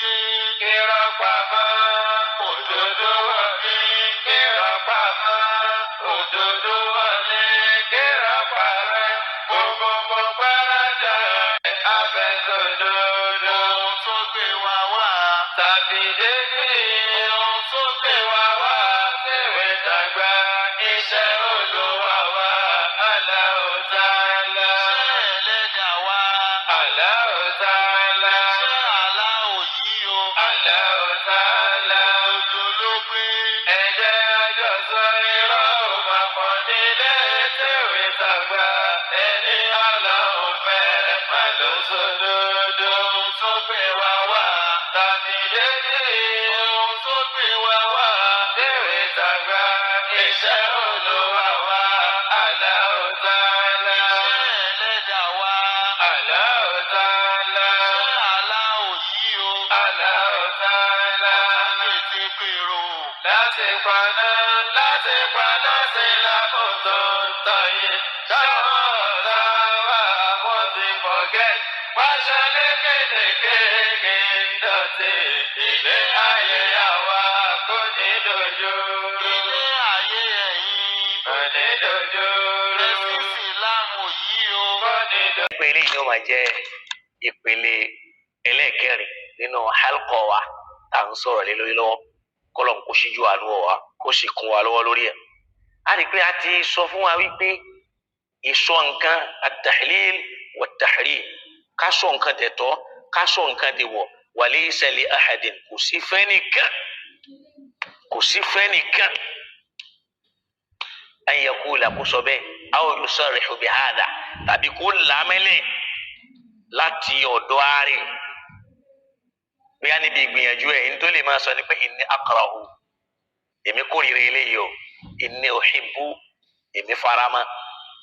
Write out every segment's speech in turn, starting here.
Dé. Irọ́ pamọ́, òdodo wọlé. Irọ́ pamọ́, òdodo wọlé. Irọ́ parẹ́, gbogbo gbáradà abẹ́sọ̀dodo. Ohun tó gbé wa wá. Tàbí débi. Ohun tó gbé wa wá. Tèwe tàgbà iṣẹ́ Olúwa wa. Allahu Ta'ala. Iṣẹ́ ẹlẹ́dàá wa. Allahu Ta'ala. Iṣẹ́ aláwọ̀ yìí o. Allahu Ta'ala. Òjò ló gbé. Ẹ̀jẹ̀ àjọsọ irọ́ ò máa pọ̀ nílé tèwe tàgbà. Ẹni Ọlọ́run fẹ́ má ló sódodo. Ohun tó gbé wa wá. Tàbí débi. Ohun tó gbé wa wá. Tèwe tàgbà iṣẹ́ Olúwa wa. Allahu Ta'ala. Iṣẹ́ ẹlẹ́dàá wa. Allahu Ta'ala. Iṣẹ́ aláwọ̀ yìí o. Allahu Ta'ala. Ọ̀tá tètè pèrò. Láti paná sí lákòótó ń tọ̀ yìí. Táwọn ọ̀tá wa wọ́n ti forget. Pàṣẹ lékelèké dọ̀tí. Ilé ayé àwa kò ní dojú. Ilé ayé ẹ̀yin kò ní dojú. Ẹ̀sìn Ìsìlámù yìí o. Kò ní dojú. Ìpele yìí ni ó máa jẹ́ ìpele ẹlẹ́ẹ̀kẹrin nínú halqa wa tá à ń sọ̀rọ̀ lé lórí lọ́wọ́. Kọ́lọ̀ kó ṣíjú àánú wa, kó sì kún wa lọ́wọ́ lórí ẹ̀. A rí i pé a ti sọ fún wa wípé ìsọ nǹkan at-tahlil wa-t-tahrim, ká sọ nǹkan dẹ̀tọ́, ká sọ nǹkan dèwọ̀, wa laysa li ahadin, kò sí fẹ́nìkan, kò sí fẹ́nìkan an yaqula, kó sọ bẹ́ẹ̀, aw yusarrihu bihadha, tàbí kó làmẹ́lẹ̀ láti ọ̀dọ̀ ààrẹ bóyá níbi ìgbìyànjú ẹ̀ ní tó lè máa sọ ni pé inni akrahu, èmi kórìíra eléyìí o, inni uhibbu, èmi farama.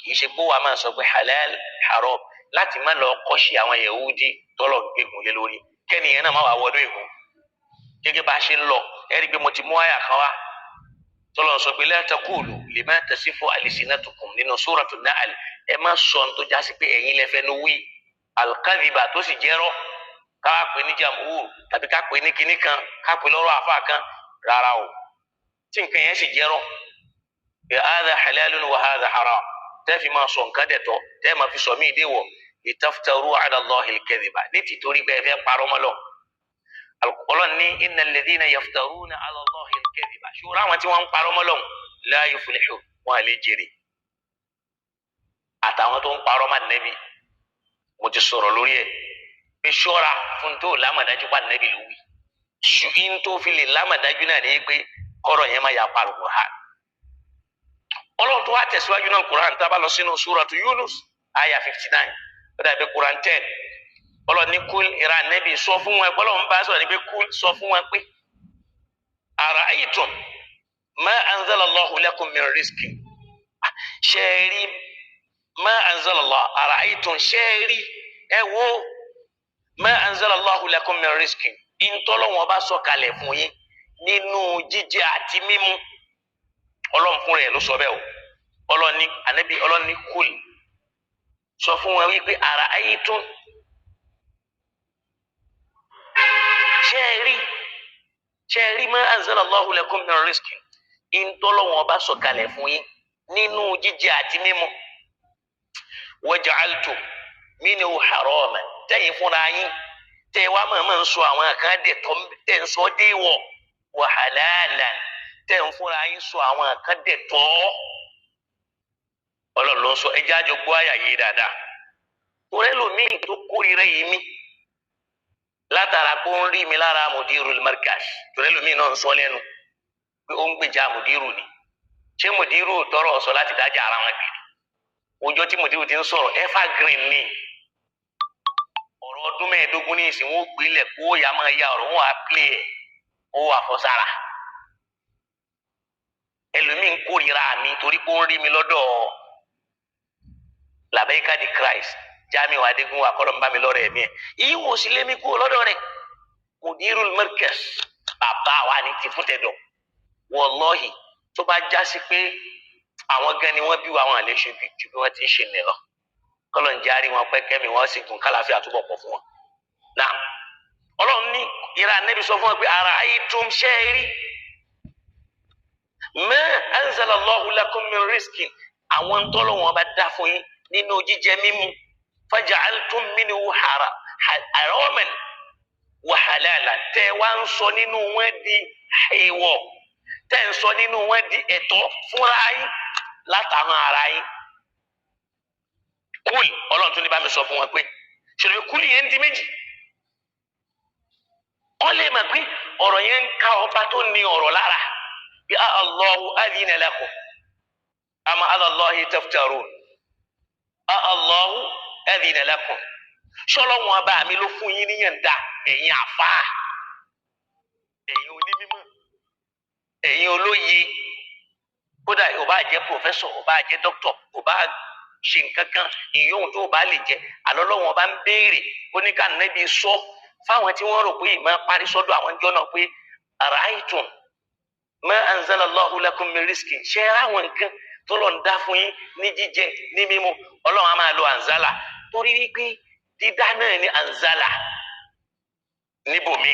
Kì í ṣe pé wàá máa sọ pé halal haram láti má lọ kọ́ṣe àwọn Yahudi tọ́lọ̀ gbégun lé lórí, kẹ́niyẹn náà má wàá wọdún ègún. Gẹ́gẹ́ bá a ṣe ń lọ, ẹ rí i pé mo ti mú àyà kan wá tọ́lọ̀ sọ pé la taqulu lima tasifu alsinatukum nínú suratu Nahl. Ẹ má sọ ní tó jásí pé ẹ̀yin lẹ́fẹ̀ẹ́ ní wí alkadhiba tó sì jẹ́rọ́, ká pè ní jamhur tàbí ká pè ní kinní kan, ká pè lọ́rọ̀ àfa kan. Rárá o, tí nǹkan yẹn sì jẹ́rọ́ pé hadha halalun wa hadha haram, tẹ́ fi máa sọ nǹkan dẹ̀tọ́, tẹ́ máa fi sọ míì déwọ̀, litaftaru ala Allahi alkadhiba, ní tìtorí pé ẹ fẹ́ parọ́ mọ́ lọ. Ọlọ́run ní innal ladhina yaftaruna ala Allahi alkadhiba, ṣòro àwọn tí wọ́n ń parọ́ mọ́ lọ́hùn, la yuflihun, wọn à lè jèrè. Àtàwọn tó ń parọ́ mọ́ nẹ́bí, mo ti sọ̀rọ̀ lórí ẹ̀ pé ṣọ́ra fún tó lámàdájú pa nẹ́bí ló wí. Ṣùgbọ́n tó fi lè lámàdájú náà ní pé kọ́rọ̀ yẹn má yà pa Al-Qur'an. Ọlọ́run tó wá tẹ̀síwájú náà Qur'an, tá a bá lọ sínú suratu Yunus aya 59, ó dàbí Qur'an 10. Ọlọ́run ní kúl, ìran nẹ́bí, sọ fún wọn. Ọlọ́run bá sọ̀rọ̀ ní pé kúl, sọ fún wọn pé ara'aytum ma anzala Allahu lakum min rizqin. Ṣe é rí ma anzala Allah, ara'aytum, ṣe é rí, ẹ wo, ma anzala Allahu lakum min rizqin, ìntọ́lọ́wọ́n bá sọ kalẹ̀ fún yín nínú jíjẹ àti mímu. Ọlọ́run fún rẹ̀ ló sọ bẹ́ẹ̀ o. Ọlọ́run ní ànábì, Ọlọ́run ní kúl, sọ fún wọn wípé ara'aytum, ṣé ẹ rí, ṣé ẹ rí ma anzala Allahu lakum min rizqin, ìntọ́lọ́wọ́n bá sọ kalẹ̀ fún yín nínú jíjẹ àti mímu, waja'altum minhu haraman, tẹ́yìn fúnra yín tẹ́ wá máa ń sọ àwọn kan dẹ̀ tọ́, tẹ́ ń sọ déwọ̀, wa halalan, tẹ́ ń fúnra yín sọ àwọn kan dẹ̀ tọ́. Ọlọ́run ló ń sọ. Ẹjẹ́ àjọ gbọ́ àyà yìí dáadáa. Torí ẹlòmíì tó kórìíra yìí mi látara kó ń rí mi lára mudirul markaz, torí ẹlòmíì náà ń sọ lẹ́nu pé ó ń gbèjà mudiru ni. Ṣé mudiru tọrọ sọ láti dájà ara wọn gbèrè? Ọjọ́ tí mudiru ti ń sọ̀rọ̀ evergreen ni ọ̀rọ̀ ọdún 25 ní ìsìn wọn ó gbélé kó yà máa ya ọ̀rọ̀ wọn á play ẹ̀ ó wà fọ́ sára. Ẹlòmíì ń kórìíra mi torí pé ó ń rí mi lọ́dọ̀ Labẹ́ká di Christ Jamiu Adégún akọ́lọ́mbà mi lọ́rọ̀ ẹ̀mí ẹ̀ ìwò sí lémi kú lọ́dọ̀ rẹ̀. Mudirul Markaz bàbá wa ni ti fún tẹ̀dọ̀. Wallahi, tó bá já sí pé àwọn gan ni wọ́n bí wa, àwọn àlẹ́ ṣe ju bí wọ́n ti ń ṣe nìlọ. Kọ́lọ̀ ń járí wọn pẹ́, kẹ́mi wọ́n sì gùn, kálàfíà túbọ̀ pọ̀ fún wọn. Náà Ọlọ́run ní Ìrà Ànábì sọ fún wọn pé ara'aytum ṣe é rí ma anzala Allahu lakum min rizqin, àwọn ntọ́lọ́ wọn bá dá fún yín nínú jíjẹ mímu, faja'altum minhu haraman wa halala, tẹ́ wá ń sọ nínú wọn di èèwọ̀, tẹ́ ń sọ nínú wọn di ẹ̀tọ́ fúnra yín látàwọn ara yín. Kúlì Ọlọ́run tún ní bá mi sọ fún wọn pé ṣèlú kúlì yẹn ń di méjì, kọ́ lè mọ̀ pé ọ̀rọ̀ yẹn ń ka ọba tó ní ọ̀rọ̀ lára. Bí Allahu adhina lakum ama ala Allahi taftarun, Allahu adhina lakum, ṣọlọ́wọ́n ọba mi ló fún yín níyànda, ẹ̀yin àfáà, ẹ̀yin onímọ̀, ẹ̀yin olóye, kódà ó bá jẹ́ pòfẹ́sọ̀, ó bá jẹ́ dókítọ̀, ó bá ṣe nǹkan kan ìyóhun tó bá lè jẹ́, àlọ́lọ́wọ́n ọba ń béèrè ó ní ká Nábì sọ fáwọn tí wọ́n rò pé ìmọ̀ parí sọ́dọ̀ àwọn ìjọ náà pé ara'aytum ma anzala Allahu lakum min rizqin, ṣe é ráwọn nǹkan tó lọ ń dá fún yín ní jíjẹ ní mímu. Ọlọ́run á máa lo anzala torí wípé dídá náà ní anzala níbòmí,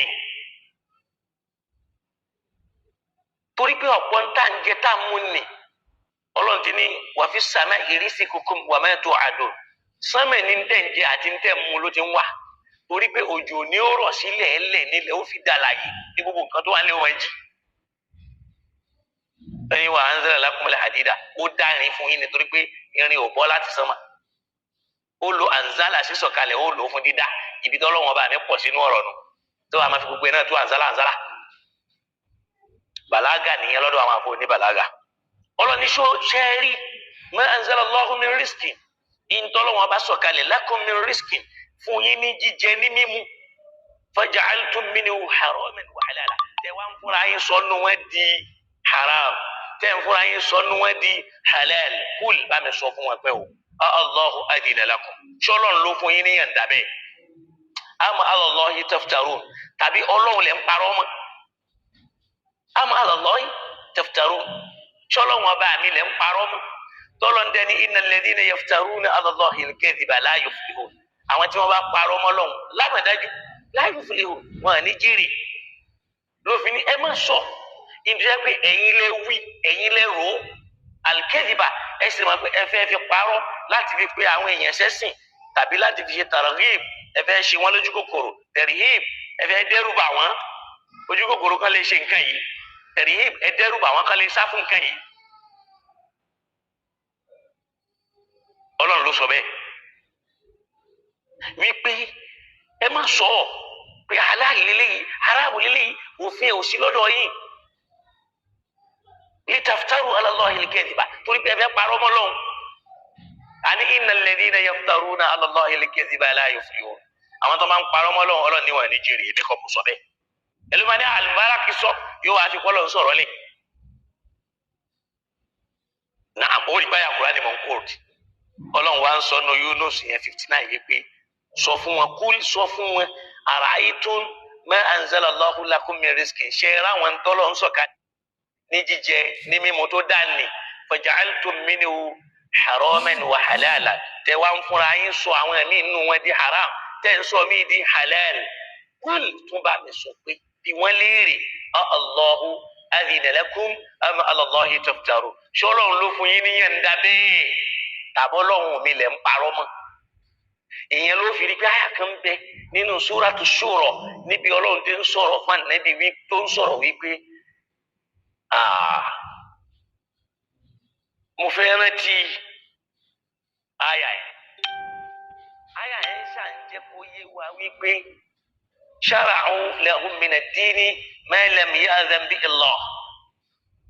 torí pé ọ̀pọ̀ ń tà ń jẹ tá ń mú nì, Ọlọ́run ti ní wa fi sama'i rizqukum wa ma tu'adun, sánmẹ̀ ní tẹ̀ ń jẹ àti ń tẹ̀ ń mu ló ti ń wà, torí pé òjò ní ó rọ̀ sílẹ̀ ẹlẹ̀ nílẹ̀ ó fi dà láàyè ní gbogbo nǹkan tó wà nílẹ̀ ó máa jí. Ẹni wà anzala lakumul hadida, ó dá irin fún yín nítorí pé irin ò bọ́ láti sánmà, ó lo anzala sísọ̀kalẹ̀, ó lò ó fún dídá. Ibi tó Ọlọ́run ọba mi pọ̀ sínú ọ̀rọ̀ nù tó wàá máa fi gbogbo ẹ̀ náà tó anzala anzala. Bàlágà nìyẹn lọ́dọ̀ àwọn àfọ ní bàlágà. Ọlọ́ni ṣẹ́ẹ́rì ma anzala Allahu min rizqin, ìntọ́lọ́wọ́n bá sọ̀kalẹ̀ lakum min rizqin fún yín ní jíjẹ ní mímu, faja'altum minhu haraman wa halala, tẹ wá ń fúnra yín sọnù wọn di haram, tẹ ń fúnra yín sọnù wọn di halal. Kúl bá mi sọ fún wọn pé o Allahu adina lakum, ṣọlọ́n ló fún yín ní yàǹda bẹ́ẹ̀, am ala Allahi taftarun, tàbí Ọlọ́run lẹ́ ń parọ́ mọ́, am ala Allahi taftarun, ṣọlọ́run ọba mi lẹ́ ń parọ́ mọ́, tọ́lọ́ ń dẹni innal ladhina yaftaruna ala Allahi al-kadhiba la yuflihun, àwọn tí wọ́n bá parọ́ mọ́ lọ́hùn lámàdájú la yuflihun, wọn à ní jèrè. Lófin ní ẹ má sọ ìdílé pé ẹ̀yin lẹ wí, ẹ̀yin lẹ rò ó, al-kadhiba ẹ sì máa pé ẹ fẹ́ fi parọ́ láti fi pe àwọn èèyàn sẹ́sìn, tàbí láti fi ṣe targhib, ẹ fẹ́ ṣe wọ́n lójú kòkòrò, tarhib, ẹ fẹ́ dẹ́rù bà wọ́n, ojú kòkòrò kan lè ṣe nǹkan yìí, tarhib, ẹ dẹ́rù bà wọ́n kan lè sá fún nǹkan yìí. Ọlọ́run ló sọ bẹ́ẹ̀ wípé ẹ má sọ ọ pé halal lélẹ́yìí, haram lélẹ́yìí, òfin ò sí lọ́dọ̀ yìí, litaftaru ala Allahi al-kadhiba, torí pé ẹ fẹ́ parọ́ mọ́ Ọlọ́run. Àní innal ladhina yaftaruna ala Allahi al-kadhiba la yuflihun, àwọn tó máa ń parọ́ mọ́ Ọlọ́run, Ọlọ́run níwọ̀n ní jèrè. Èmi kọ́ mo sọ bẹ́ẹ̀. Ẹlòmíràn ní àlùbáràkì sọ yóò wá fi kọ́ lọ́n sọ̀rọ̀ lẹ̀. Náà ó rí báyà Kùránì mọ̀ ń kóòtù. Ọlọ́run wá ń sọ nù Yunus yẹn 59 yìí pé sọ fún wọn, kúl sọ fún wọn, ara'aytum ma anzala Allahu lakum min rizqin, ṣe ráwọn ń tọ́lọ́ ń sọ̀ka ní jíjẹ ní mímu tó dání, faja'altum minhu haraman wa halala, tẹ wá ń fúnra yín sọ àwọn ẹ̀mí inú wọn di haram, tẹ ń sọ mí di halal. Kúl tún bá mi sọ pé bí wọ́n léèrè Allahu adhina lakum am ala Allahi taftarun, ṣọlọ́run ló fún yín níyàn dábẹ́ tàbọ́ lọ́hùn mi lẹ̀ ń parọ́ mọ́. Ìyẹn ló fi rí pé àyà kan bẹ nínú Suratu Shura níbi Ọlọ́run tó ń sọ̀rọ̀ fún Ànábì wí tó ń sọ̀rọ̀ wípé mo fẹ́ rántí àyà yẹn. Àyà yẹn ṣà ń jẹ́ kó yé wa wípé shara'u lahum mina ad-dini ma lam ya'zan bihi Allah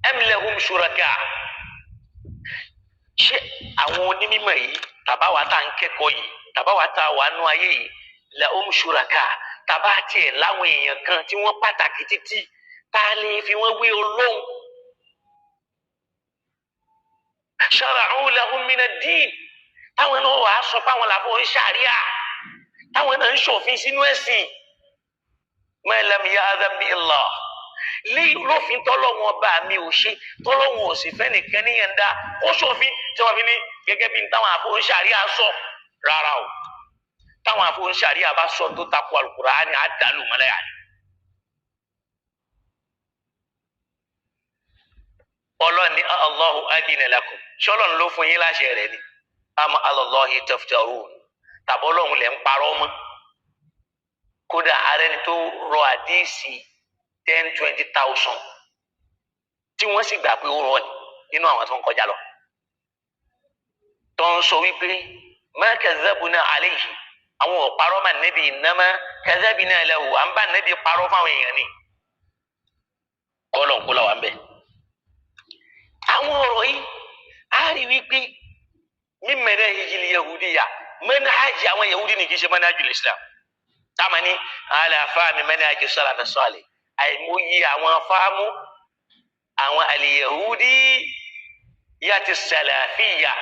am lahum shuraka. Ṣé àwọn onímọ̀ yìí tàbá wa tá à ń kẹ́kọ̀ọ́ yìí, tàbá wa tá a wà nú ayé yìí, lahum shuraka, tàbá tiẹ̀ láwọn èèyàn kan tí wọ́n pàtàkì títí tá a lè fi wọ́n wé Ọlọ́hun. Shara'u lahum mina ad-din, táwọn náà wàá sọ fáwọn làbọ̀ ń ṣàríà, táwọn náà ń ṣòfin sínú ẹ̀sìn. Ma lam ya'zan bihi Allah, lófin tọ́lọ́wọ́n ọba mi ò ṣe, tọ́lọ́wọ́n ò sì fẹ́ nìkan níyẹn dá ó ṣòfin tí wọ́n fi ní gẹ́gẹ́ bí táwọn àfọwọ́sàríà sọ. Rárá o, táwọn àfọwọ́sàríà bá sọ tó takò Al-Qur'ani àdálù mọ́lẹ́yà ni. Ọlọ́run ní Allahu adina lakum, ṣọlọ́run ló fún yín láṣẹ rẹ̀ ni? Am ala Allahi taftarun, tàbí Ọlọ́run lẹ̀ ń parọ́ mọ́. Kódà ààrẹ ni tó rọ àdíìsì 10-20,000 tí wọ́n sì gbà pé ó rọ ni nínú àwọn tó ń kọjá lọ, tó ń sọ wípé ma kazzabuna alayhi, àwọn ò parọ́ mà nẹ́bí, innama kazzabna lahu, à ń bá nẹ́bí parọ́ fáwọn èèyàn ni. Kọ́lọ̀ ń kó làwọn bẹ́ẹ̀. Àwọn ọ̀rọ̀ yìí á rí wípé mímẹ́rẹ́ ìjìnlẹ̀ yahudiya manhaji àwọn yahudi ni kì í ṣe manhajul islam. Táwọn ní aláfáàmì manhaj salaf salih, àìmọye àwọn fáàmù àwọn àlìyahudi yàtì sàlàfíyà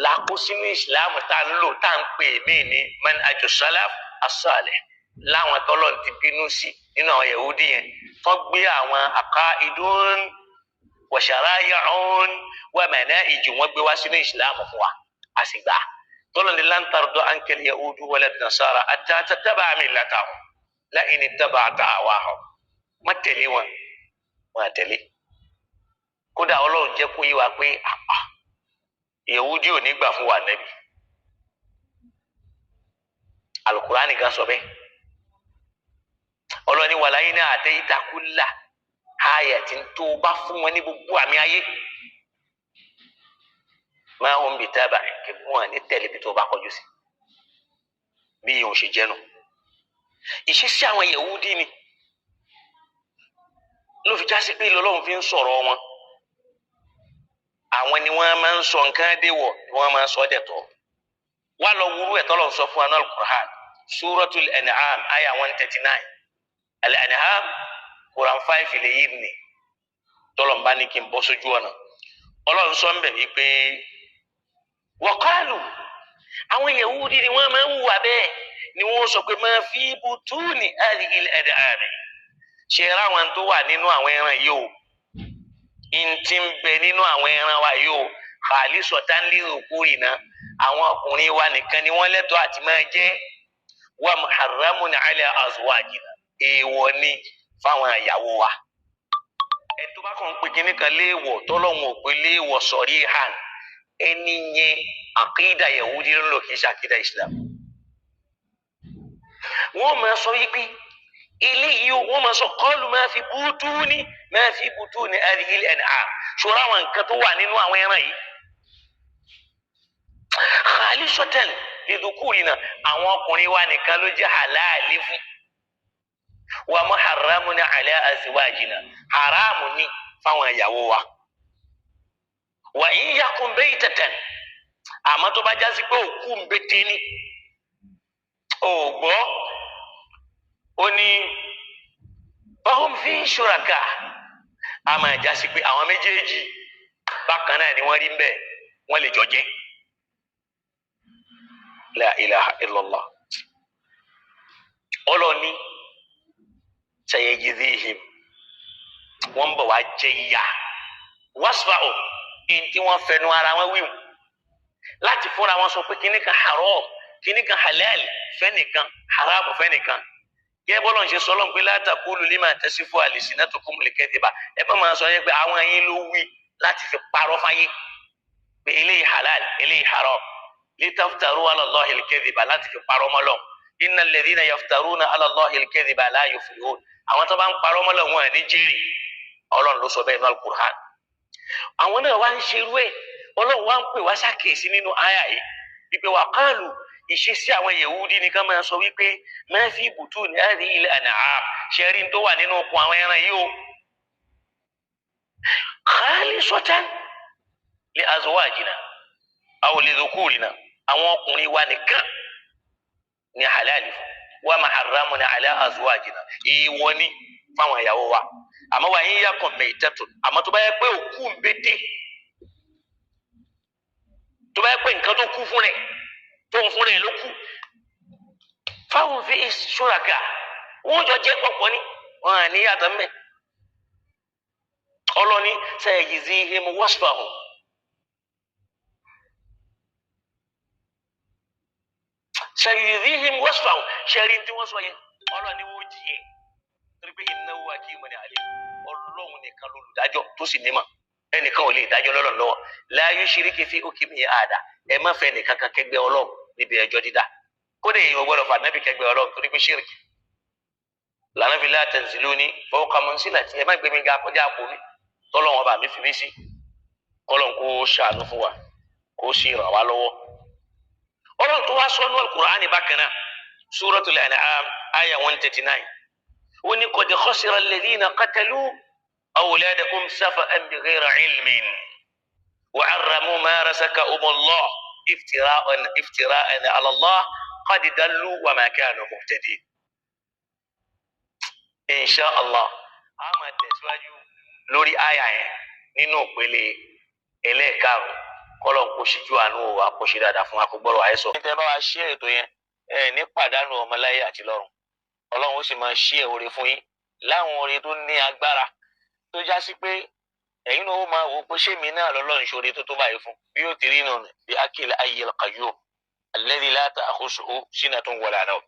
làkó sínú islam tá ń lò tá ń pè mí ní manhaj salaf as-salih, láwọn tọ́lọ̀ ti bínú sí nínú àwọn yahudi yẹn tó gbé àwọn aqaidun wa sharai'un wa manahij wọn gbé wá sínú islam fún wa, a sì gbà. Tọ́lọ̀ ní lan tarda anka al-yahudu wala an-nasara hatta tattabi'a millatahum la in ittaba'ta ahwa'ahum. Má tẹ̀lé wọn, wọn àtẹ̀lé. Kódà Ọlọ́run jẹ́ kó yé wa pé Yahudi ò ní gbà fún wa nẹ́bí. Al-Qur'ani kan sọ bẹ́ẹ̀. Ọlọ́run ní wàláyé náà atayta kulla ayatin, tó o bá fún wọn ní gbogbo àmì ayé, máa ń bi tábà kí wọn ní tẹ̀lé bí tó o bá kọjú sí. Bí yóò ṣe jẹ́nu. Ìṣesí àwọn Yahudi ni ló fi jásí pé Ọlọ́run fi ń sọ̀rọ̀ wọn. Àwọn ni wọ́n máa ń sọ nǹkan déwọ̀, ni wọ́n máa ń sọ dẹ̀tọ̀. Wá lọ wúrú ẹ̀ tọ́lọ̀ ń sọ fún wa náà Al-Qur'an, Suratul An'am aya 139. Al-An'am Quran 5 lè yí ni tọ́lọ̀ ń bá ní kí n bọ́ sójú ọ̀nà. Ọlọ́run sọ ń bẹ̀ wípé waqalu, àwọn Yahudi ni wọ́n máa ń wùwà bẹ́ẹ̀, ni wọ́n sọ pé ma fi butuni hadhihi al-an'am, ṣe ra àwọn tó wà nínú àwọn ẹran yìí o, ntí ń bẹ nínú àwọn ẹran wa yìí o, khalisatan lidhukurina, àwọn ọkùnrin wa nìkan ni wọ́n lẹ́tọ̀ọ́ àti máa jẹ, wa muharramun ala azwajina, èèwọ̀ ni fáwọn ìyàwó wa. Ẹ tó bá kàn ń pè kíní kan léèwọ̀ tọ́lọ́hun ò pé léèwọ̀ sọ̀rí hàn, ẹni yẹn àkídà Yahudi ló ń lò, kì í ṣe àkídà Islam. Wọ́n máa sọ wípé eléyìí wọ́n máa sọ kọ́ọ̀lù máa fi butuni máa fi butuni hadhihi al-an'am, ṣòro àwọn nǹkan tó wà nínú àwọn ẹran yìí, khalisatan lidhukurina, àwọn ọkùnrin wa nìkan ló jẹ́ halali fún, wa muharramun ala azwajina, haramu ni fáwọn ìyàwó wa. Wa in yakun baytatan, àmọ́ tó bá jásí pé òkú ń bẹ ní ògbọ́, ó ní fahum fi shuraka, a máa jásí pé àwọn méjèèjì bákan náà ni wọ́n rí ń bẹ̀, wọ́n lè jọ jẹ́. La ilaha illallah. Ọlọ́ni sayajzihim, wọ́n ń bọ̀ wá jẹ ìyà wasfa'u, ní tí wọ́n fẹnu ara wọn wíwù láti fúnra wọn sọ pé kíní kan haram, kíní kan halal fẹ́nìkan, haram fẹ́nìkan. Gẹ́gẹ́ bọ́lọ̀ ń ṣe sọ lọ́n pé la taqulu lima tasifu alsinatukumul kadhiba, ẹ bá máa sọ yẹn pé àwọn yín ló wí láti fi parọ́ fáyé pé eléyìí halal, eléyìí haram, litaftaru ala Allahil kadhiba, láti fi parọ́ mọ́ Ọlọ́hun. Innal ladhina yaftaruna ala Allahil kadhiba la yuflihun, àwọn tó bá ń parọ́ mọ́ Ọlọ́hun wọn ní jèrè. Ọlọ́run ló sọ bẹ́ẹ̀ ní Al-Qur'an. Àwọn náà wá ń ṣerú ẹ̀, Ọlọ́run wá ń pè wá ṣàkíyèsí nínú àyà yìí wípé wà qalu, ìṣesí àwọn Yahudi ni ká máa sọ wípé ma fi butuni hadhihi al-an'am, ṣẹ́rí tó wà nínú okùn àwọn ẹran yìí o, khalisatan li azwajina aw li dhukurina, àwọn ọkùnrin wa nìkan ní halali fún wa, muharramun ala azwajina, ìwọ ni fáwọn ìyàwó wa. Àmọ́ wa in yakun maytatun, àmọ́ tó bá yẹ pé òkú ń bété, tó bá yẹ pé nǹkan tó kú fún rẹ̀, tó ń fún rẹ̀ ló kú, fáwọn fi ṣúraka, wọ́n jọ jẹ́ pọ̀pọ̀ ni, wọ́n à ní yàtọ̀ mbẹ́. Ọlọ́ni sayajzihim wasfahum, sayajzihim wasfahum, ṣẹ́rí tí wọ́n sọ yẹn, ọlọ́ni wọ́n jí yẹn, torí pé innahu hakimun alim, Ọlọ́run nìkan lolùdájọ́ tó sì nímọ̀. Ẹnìkan ò lè dájọ́ lọ́lọ́run lọ́wọ́. La yushriki fi hukmihi ahada. Ẹ má fẹ́ nìkan kan kẹgbẹ́ Ọlọ́run níbi ẹjọ́ dídá. Kódà èèyàn ò gbọ́dọ̀ fà nábì kẹgbẹ́ Ọlọ́run torí pé ṣírìkì lànà fi la tanziluni fawqa manzilati. Ẹ má gbé mi ga kọjá àpò mi tọ́lọ́wọ́n ọba mi fi mí sí. Kọ́lọ́n kó ṣàánú fún wa, kó sì ràn wá lọ́wọ́. Ọlọ́run tó wá sọ́nù Al-Qur'ani bákan náà, Suratul An'am aya 139, ó ní qad khasira alladhina qatalu awladahum safa'an bighayri ilmin wa harramu ma razaqahum Allah iftira'an ala Allah qad dallu wa ma kanu muhtadin. Insha Allah, a máa tẹ̀síwájú lórí àyà yẹn nínú ìpele ẹlẹ́ẹ̀karùn-ún. Kọ́lọ̀ kó ṣíjú àánú wa, kó ṣe dáadáa fún wa, kó gbọ́rọ̀ àìsọ. Ní tẹ́ bá wa ṣí ètò yẹn, ẹ ní pàdánù ọmọláyé àti lọ́run. Ọlọ́run ó sì máa ṣí ẹ̀ oore fún yín láwọn oore tó ní agbára tó já sí pé ẹ̀yin náà ó máa wò ó pé ṣé mi náà lọ́lọ́run ṣoore tó tó báyìí fún. Bí yóò ti rí nù bí akil ayyil qayyum alladhi la ta'khusuhu sinatun wala nawm.